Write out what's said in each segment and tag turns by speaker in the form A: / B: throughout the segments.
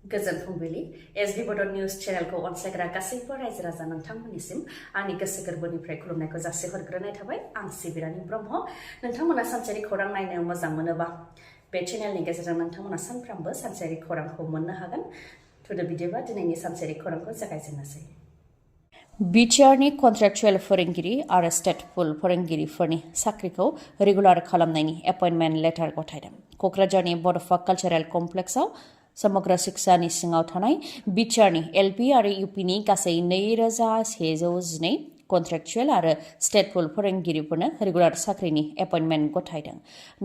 A: गोजोन फुंबिलि एसबी बड निउज चेनेलखौ अनसायग्रा गासैबो रायजो राजा नोंथांमोननिसिम आंनि गोसो गोरबोनिफ्राय खुलुमनायखौ जासिहरग्रोनाय थाबाय। आं सिबि रानि ब्रह्म। नोंथांमोना सानसेयारि खौरां नायनो मोजां मोनोबा बे चेनेलनि गेजेरजों नोंथांमोना सानफ्रामबो सानसेयारि खौरांखौ मोननो हागोन। थुदो बिदिबा दिनैनि सानसेयारि खौरांखौ जागायजेननोसै। BTRनि कन्ट्रेक्चुएल फोरोंगिरि आरो स्टेटफुल फोरोंगिरिफोरनि साख्रिखौ रेगुलार खालामनायनि एपइन्टमेन्ट लेटार गथायदों। क'क्राझारनि बड'फा कालचारेल कमप्लेक्सआव समग्र शिक्षानि सिङाव थानाय BTRनि LP आरो UPनि गासै 2112 कन्ट्रेक्चुएल आरो स्टेटफुल फोरोंगिरिफोरनो रेगुलार साख्रिनि एपइन्टमेन्ट गथायदों।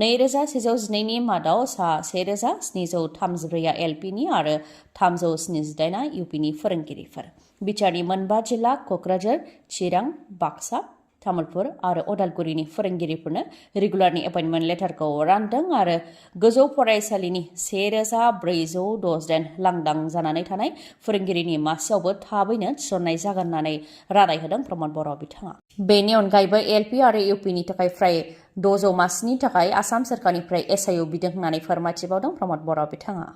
A: 2112नि मादाव सा 1734 LPनि आरो 378 UPनि फोरोंगिरिफोर। BTRनि मोनबा जिल्ला क'क्राझार, चिरां, बाक्सा, तामुलपुर आरो अदालगुरिनि फोरोंगिरिफोरनो रेगुलारनि एपइन्टमेन्ट लेटारखौ रानदों आरो गोजौ फरायसालिनि 1468 लांदां जानानै थानाय फोरोंगिरिनि मासियावबो थाबैनो थिसननाय जागोन होननानै रादाय होदों प्रमद बर' बिथाङा। बेनि अनगायैबो LP आरो UPनि थाखाय फ्राय 600 मासिनि थाखाय आसाम सोरखारनिफ्राय SIU बिदों होननानै फोरमायथिबावदों प्रमद बर' बिथाङा।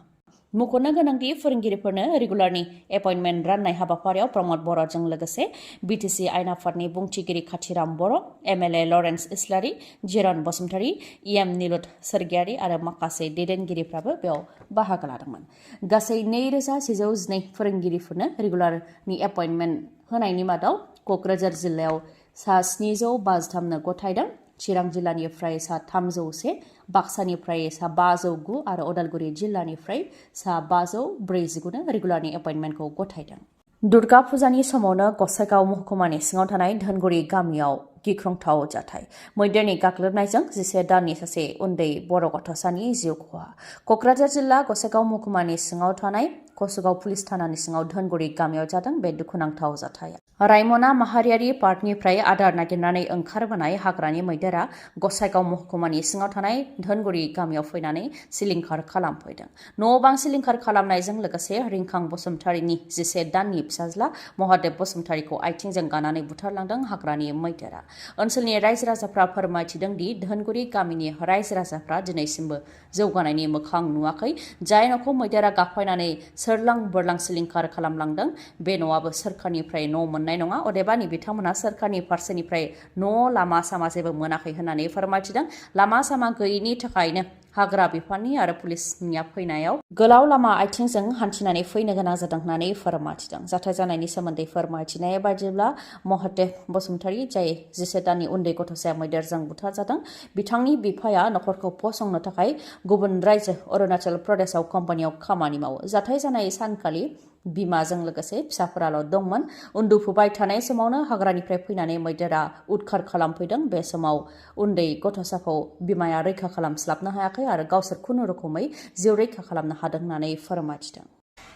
A: मख'नो गोनांदि फोरोंगिरिफोरनो रेगुलारनि एपइन्टमेन्ट राननाय हाबाफारियाव प्रमद बर'जों लोगोसे BTC आयेन आफादनि बुंथिगिरि खाथिराम बर', MLA लरेन्स इस्लारि, जिरन बसुमतारी, EM निलुत सोरगियारि आरो माखासे दैदेनगिरिफ्राबो बेयाव बाहागो लादोंमोन। गासै 2112 फोरोंगिरिफोरनो रेगुलारनि एपइन्टमेन्ट होनायनि मादाव क'क्राझार जिल्लायाव सा 753नो गथायदों, चिरां जिल्लानिफ्राय सा 301, बाक्सानिफ्राय सा 509 आरो अदालगुरि जिल्लानिफ्राय सा 549नो रेगुलारनि एपइन्टमेन्टखौ गथायदों। दुर्गा फुजानि समावनो गसाइगाव महकुमानि सिङाव थानाय धोनगुरि गामियाव गिख्रंथाव जाथाय। मैदेरनि गाग्लोबनायजों 11 दाननि सासे उन्दै बर' गथ'सानि जिउ खहा। क'क्राझार जिल्ला गसाइगाव महकुमानि सिङाव थानाय कसुगाव पुलिस थानानि सिङाव धोनगुरि गामियाव जादों बे दुखुनांथाव जाथाया। रायमना माहारियारि पार्कनिफ्राय आदार नागिरनानै ओंखारबोनाय हाग्रानि मैदेरा गसाइगाव महकुमानि सिङाव थानाय धोनगुरि गामियाव फैनानै सिलिंखार खालामफैदों। न' बां सिलिंखार खालामनायजों लोगोसे रिंखां बसुमतारीनि 11 दाननि फिसाज्ला महादेब बसुमतारीखौ आथिंजों गानानै बुथारलांदों हाग्रानि मैदेरा। ओनसोलनि रायजो राजाफ्रा फोरमायथिदों दि धोनगुरि गामिनि रायजो राजाफ्रा दिनैसिमबो जौगानायनि मोखां नुवाखै। जाय न'खौ मैदेरा गाफायनानै सोरलां बोरलां सिलिंखार खालामलांदों बे न'आबो सोरखारनिफ्राय न' मोननाय नङा, अदेबानि बिथांमोना सोरखारनि फारसेनिफ्राय न' लामा सामा जेबो मोनाखै होननानै फोरमायथिदों। लामा सामा गैयिनि थाखायनो हाग्रा बिफाननि आरो पुलिसनिया फैनायाव गोलाव लामा आथिंजों हान्थिनानै फैनो गोनां जादों होननानै फोरमायथिदों। जाथाय जानायनि सोमोन्दै फोरमायथिनाय बायदिब्ला महादेब बसुमतारी, जाय 11 दाननि उन्दै गथ'साया मैदेरजों बुथारजादों, बिथांनि बिफाया नखरखौ फसंनो थाखाय गुबुन रायजो अरुणाचल प्रदेशआव कम्पानियाव खामानि मावो। जाथाय जानाय सानखालि बिमाजों लोगोसे फिसाफोराल' दंमोन। उन्दुफुबाय थानाय समावनो हाग्रानिफ्राय फैनानै मैदेरा उदखार खालामफैदों। बे समाव उन्दै गथ'साखौ बिमाया रैखा खालामस्लाबनो हायाखै आरो गावसोर खुनुरुखुमै जिउ रैखा खालामनो हादों होननानै फोरमायथिदों।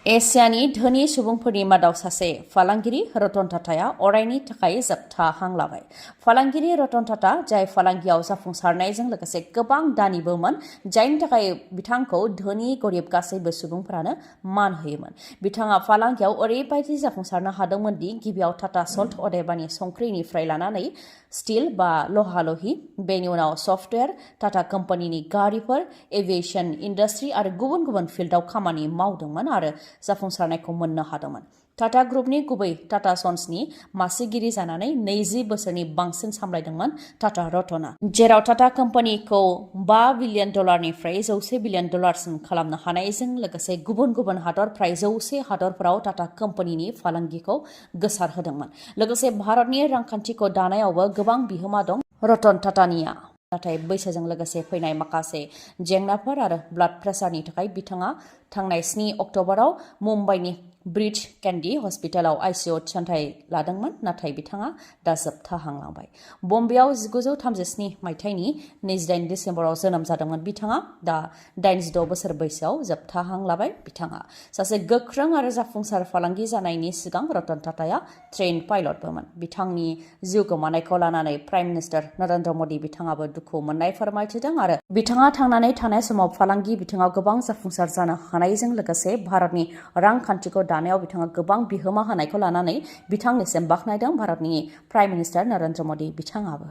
A: एसियानि धोनि सुबुंफोरनि मादाव सासे फालांगिरि रतन टाटाया अरायनि थाखाय जोबथा हां लाबाय। फालांगिरि रतन टाटा, जाय फालांगियाव जाफुंसारनायजों लोगोसे गोबां दानिबोमोन, जायनि थाखाय बिथांखौ धोनि गरिब गासैबो सुबुंफोरानो मान होयोमोन। बिथाङा फालांगियाव ओरैबायदि जाफुंसारनो हादोंमोन दि गिबियाव टाटा सल्ट, अदेबानि संख्रिनिफ्राय लानानै स्टिल बा लहा-लहि, बेनि उनाव सफ्टवेयर, टाटा कम्पानिनि गारिफोर, एभिएशन इन्डास्ट्रि आरो गुबुन गुबुन फिल्डआव खामानि मावदोंमोन आरो जाफुंसारनायखौ मोननो हादोंमोन। टाटा ग्रुपनि गुबै टाटा सन्सनि मासिगिरि जानानै 20 बोसोरनि बांसिन सामलायदोंमोन टाटा रतना, जेराव टाटा कम्पानिखौ $5 बिलियन निफ्राय $100 बिलियन खालामनो हानायजों लोगोसे गुबुन गुबुन हादर फ्राय 100 हादरफोराव टाटा कम्पानिनि फालांगिखौ गोसारहोदोंमोन। लोगोसे भारतनि रांखान्थिखौ दानायावबो गोबां बिहोमा दं रतन टाटानिया। नाथाय बैसोजों लोगोसे फैनाय माखासे जेंनाफोर आरो ब्लाड प्रेसारनि थाखाय बिथाङा थांनाय 7 अक्ट'बराव मुम्बाइनि ब्रिच केन्डी हस्पिटालाव ICU थिसनथाय लादोंमोन, नाथाय बिथाङा दा जोबथा हां लाबाय। बम्बेआव 1937 मायथाइनि 28 डिसेम्बराव जोनोम जादोंमोन बिथाङा। दा 86 बोसोर बैसोआव जोबथा हां लाबाय बिथाङा। सासे गोख्रों आरो जाफुंसार फालांगि जानायनि सिगां रतन टाटाया ट्रेन पाइलटबोमोन। बिथांनि जिउ गोमानायखौ लानानै प्राइम मिनिस्टार नरेन्द्र मदि बिथाङाबो दुखु मोननाय फोरमायथिदों आरो बिथाङा थांनानै थानाय समाव फालांगि बिथिङाव गोबां जाफुंसार जानो हानायजों लोगोसे भारतनि रांखान्थिखौ दानायाव बिथाङा गोबां बिहोमा होनायखौ लानानै बिथांनिसिम बाख्नायदों भारतनि प्राइम मिनिस्टार नरेन्द्र मदि बिथाङाबो।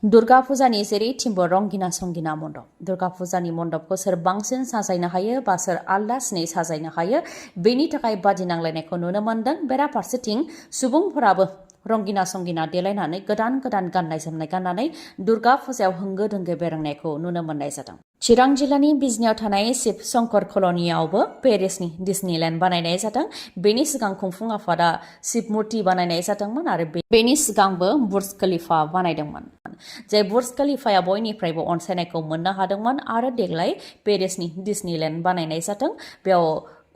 A: दुर्गा फुजानि जेरैथिंबो रंगिना संगिना मण्डप दुर्गा फुजानि मण्डपखौ सोर बांसिन साजायनो हायो बा सोर आलदासिनै साजायनो हायो बेनि थाखाय बादि नांलायनायखौ नुनो मोन्दों। बेराफारसेथिं सुबुंफोराबो रंगिना संगिना देलायनानै गोदान गोदान गाननाय जोमनाय गाननानै दुर्गा फुजायाव होंगो दोंगो बेरायनायखौ नुनो मोननाय जादों। चिरां जिल्लानि बिजनियाव थानाय शिव शंकर कल'नियावबो पेरिसनि डिज्नीलेन्ड बानायनाय जादों। बेनि सिगां खुंफुं आफादा शिव मुर्ति बानायनाय जादोंमोन आरो बेनि सिगांबो बुर्ज खलिफा बानायदोंमोन। जाय बुर्ज खलिफाया बयनिफ्रायबो अनसायनायखौ मोननो हादोंमोन आरो देग्लाय पेरिसनि डिज्नीलेन्ड बानायनाय जादों। बेयाव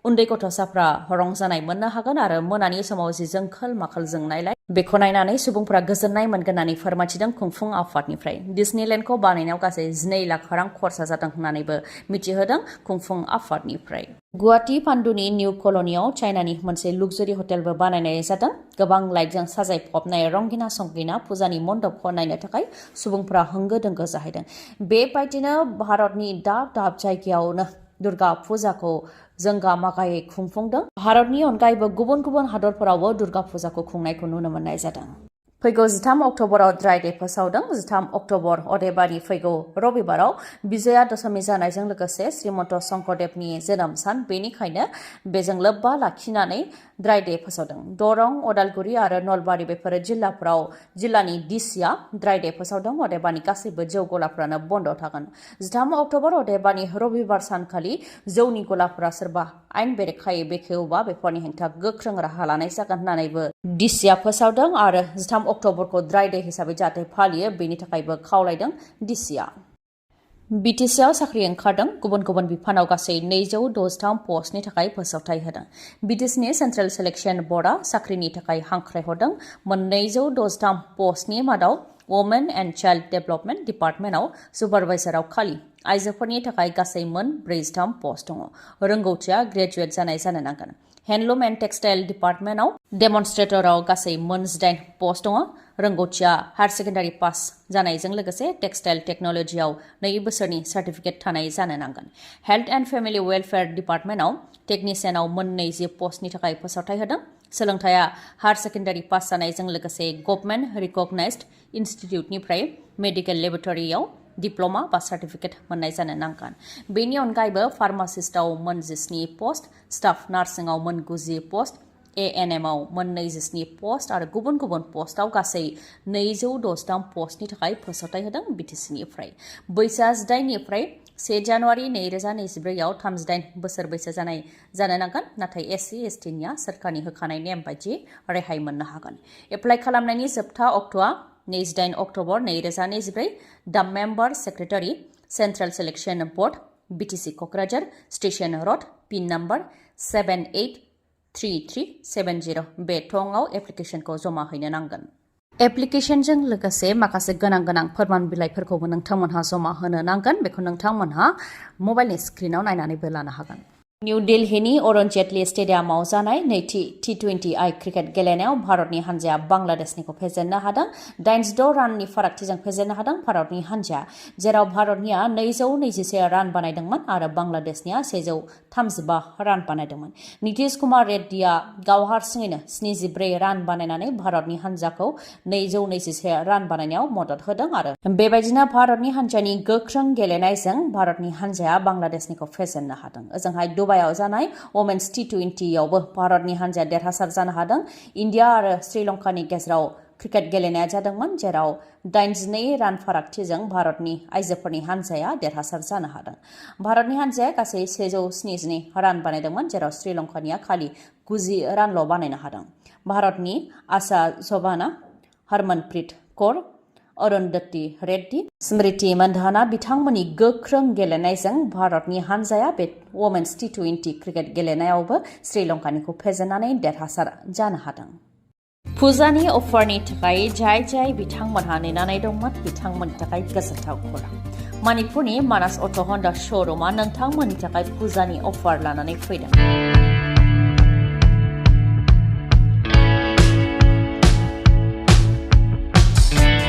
A: उन्दै गथ'साफ्रा रंजानाय मोननो हागोन आरो मोनानि समाव जि जोंखोल माखोल जोंनायलाय बेखौ नायनानै सुबुंफोरा गोजोननाय मोनगोन होननानै फोरमायथिदों खुंफुं आफादनिफ्राय। डिज्नीलेन्डखौ बानायनायाव गासै 12 लाख रां खरसा जादों होननानैबो मिथिहोदों खुंफुं आफादनिफ्राय। गुवाहाटी पान्डुनि निउ कल'नियाव चाइनानि मोनसे लुक्जारि हटेलबो बानायनाय जादों। गोबां लाइटजों साजायफबनाय रंगिना संगिना फुजानि मण्डपखौ नायनो थाखाय सुबुंफोरा होंगो दोंगो जाहैदों। बेबायदिनो भारतनि दाब दाब जायगायावनो दुर्गा फुजाखौ जोंगा मागायै खुंफुंदों। भारतनि अनगायैबो गुबुन गुबुन हादरफोरावबो दुर्गा फुजाखौ खुंनायखौ नुनो मोननाय जादों। फैगौ 13 अक्ट'बराव ड्राइ डे फोसावदों। 13 अक्ट'बर अदेबानि फैगौ रबिबाराव विजया दशमी जानायजों लोगोसे श्रीमन्त शंकरदेवनि जोनोम सान, बेनिखायनो बेजों लोब्बा लाखिनानै ड्राइ डे फोसावदों। दरं, अदालगुरि आरो नलबारि बेफोर जिल्लाफोराव जिल्लानि डिसिआ ड्राइ डे फोसावदों। अदेबानि गासैबो जौ गलाफोरानो बन्द थागोन। 13 अक्ट'बर अदेबानि रबिबार सानखालि जौनि गलाफोरा सोरबा आइन बेरेखायै बेखेवोबा बेफोरनि हेंथा गोख्रों राहा लानाय जागोन होननानैबो डिसिआ फोसावदों आरो 13 अक्ट'बरखौ ड्राइ डे हिसाबै जाहाथे फालियो बेनि थाखायबो खावलायदों डिसिआ। बिटिसिआव साख्रि ओंखारदों। गुबुन गुबुन बिफानाव गासै 263 पस्टनि थाखाय फोसावथाय होदों। बिटिसिनि सेन्ट्रेल सिलेक्शन बर्डआ साख्रिनि थाखाय हांख्रायहरदों। 263 पस्टनि मादाव वुमेन एन्ड चाइल्ड डेभेलपमेन्ट डिपार्टमेन्टआव सुपारभाइजाराव खालि आइजोफोरनि थाखाय गासै 43 पस्ट दङ। रोंगौथिया ग्रेजुवेट जानाय जानो नांगोन। हेन्डलुम एन्ड टेक्सटाइल डिपार्टमेन्टआव डेमनस्ट्रेटराव गासै 18 पस्ट दङ। रोंगौथिया हायार सेकेन्डारि पास जानायजों लोगोसे टेक्सटाइल टेक्न'लजियाव 2 बोसोरनि सार्टिफिकेट थानाय जानो नांगोन। हेल्थ एन्ड फेमिलि वेलफेयार डिपार्टमेन्टआव टेकनिशियानाव 20 पस्टनि थाखाय फोसावथाय होदों। सोलोंथाया हायार सेकेन्डारि पास जानायजों लोगोसे गभर्नमेन्ट रिकगनाइज्ड इनस्टिट्युटनिफ्राय मेडिकेल लेबरेटरियाव डिप्ल'मा बा सार्टिफिकेट मोननाय जानो नांगोन। बेनि अनगायैबो फार्मासिस्टआव 17 पस्ट, स्टाफ नार्सिंआव 90 पस्ट, एएनएमआव 27 पस्ट आरो गुबुन गुबुन पस्टआव गासै 263 पस्टनि थाखाय फोसावथाय होदों बिटिसिनिफ्राय। बैसोआ 18 निफ्राय 1 जानुवारि 2024 आव 38 बोसोर बैसो जानाय जानो नांगोन। नाथाय एससि एसटिनिया सोरखारनि होखानाय नेम बायदियै रेहाय मोननो हागोन। एप्लाइ खालामनायनि जोबथा अक्ट'आ 28 अक्ट'बर 2024। दा member secretary central selection board BTC Kokrajhar station road pin number 783370 बे थंआव एप्लिकेशनखौ जमा हैनो नांगोन। एप्लिकेशनजों लोगोसे माखासे गोनां फोरमान बिलाइफोरखौबो नोंथांमोनहा जमा होनो नांगोन। बेखौ नोंथांमोनहा मबाइलनि स्क्रिनाव नायनानैबो लानो हागोन। निउ दिल्लीनि अरुण जेटली स्टेडियामाव जानाय नैथि T20I क्रिकेट गेलेनायाव भारतनि हान्जाया बांलादेशनिखौ फेजेननो हादों। 86 राननि फारागथिजों फेजेननो हादों भारतनि हान्जाया, जेराव भारतनिया 221 रान बानायदोंमोन आरो बांलादेशनिया 135 रान बानायदोंमोन। नीतीश कुमार रेड्डीआ गाव हारसिङैनो 74 रान बानायनानै भारतनि हान्जाखौ 221 रान बानायनायाव मदद होदों आरो बेबायदिनो भारतनि हान्जानि गोख्रों गेलेनायजों भारतनि हान्जाया बांलादेशनिखौ फेजेननो हादों। ओजोंहाय दुबाइआव जानाय वमेन्स T20आवबो भारतनि हान्जाया देरहासार जानो हादों। इन्डिया आरो श्रीलंकानि गेजेराव क्रिकेट गेलेनाया जादोंमोन, जेराव 82 रान फारागथिजों भारतनि आइजोफोरनि हान्जाया देरहासार जानो हादों। भारतनि हान्जाया गासै 172 रान बानायदोंमोन, जेराव श्रीलंकानिया खालि 90 रानल' बानायनो हादों। भारतनि आशा जबाना, हरमनप्रीत कौर, अरुंधति रेड्डी, स्मृति मंधाना बिथांमोननि गोख्रों गेलेनायजों भारतनि हान्जाया बे वमेन्स T20 क्रिकेट गेलेनायावबो श्रीलंकानिखौ फेजेननानै देरहासार जानो हादों। फुजानि अफारनि थाखाय जाय बिथांमोनहा नेनानै दंमोन बिथांमोननि थाखाय गोजोनथाव खौरां। मणिपुरनि मानास अट' हन्डा श'रुमा नोंथांमोननि थाखाय फुजानि अफार लानानै फैदों।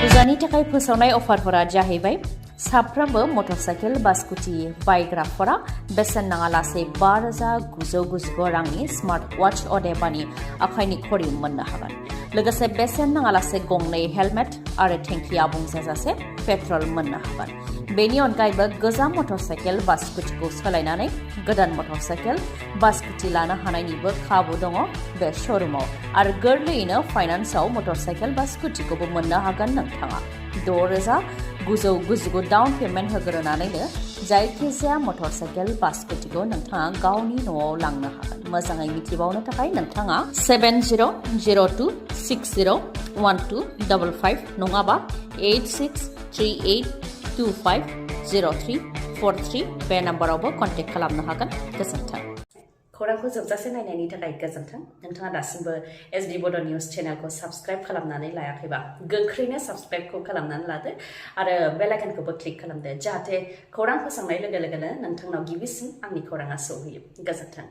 A: फुजानि थाखाय फोसावनाय अफारफोरा जाहैबाय साफ्रोमबो मटरसाइकेल बा स्कुटि बायग्राफोरा बेसेन नाङालासे 5,999 रांनि स्मार्ट वाच अदेबानि आखाइनि घड़ी मोननो हागोन। लोगोसे बेसेन नाङालासे गंनै हेलमेट आरो टेंकि आबुं जाजासे पेट्रल मोननो हागोन। बेनि अनगायैबो गोजाम मटरसाइकेल बा स्कुटिखौ सोलायनानै गोदान मटरसाइकेल बा स्कुटि लानो हानायनिबो खाबु दङ बे श'रुमाव आरो गोरलैयैनो फाइनान्सआव मटरसाइकेल बा स्कुटिखौबो मोननो हागोन नोंथाङा। 6,999 डाउन पेमेन्ट होग्रोनानैनो जायखिजाया मटरसाइकेल बा स्कुटिखौ नोंथाङा गावनि न'आव लांनो हागोन। मोजाङै मिथिबावनो थाखाय नोंथाङा 7002601255 नङाबा 8638250343 बे नाम्बारावबो कन्टेक्ट खालामनो हागोन। गोजोन्थों। खौरांखौ जोबजासे नायनायनि थाखाय गोजोन्थों। नोंथाङा दासिमबो SB बड' निउस चेनेलखौ साबस्क्राइब खालामनानै लायाखैबा गोख्रैनो साबस्क्राइबखौ खालामनानै लादो आरो बेल आइकनखौबो क्लिक खालामदो जाहाथे खौरां फोसावनाय लोगो लोगोनो नोंथांनाव गिबिसिन आंनि खौराङा सौहैयो। गोजोन्थों।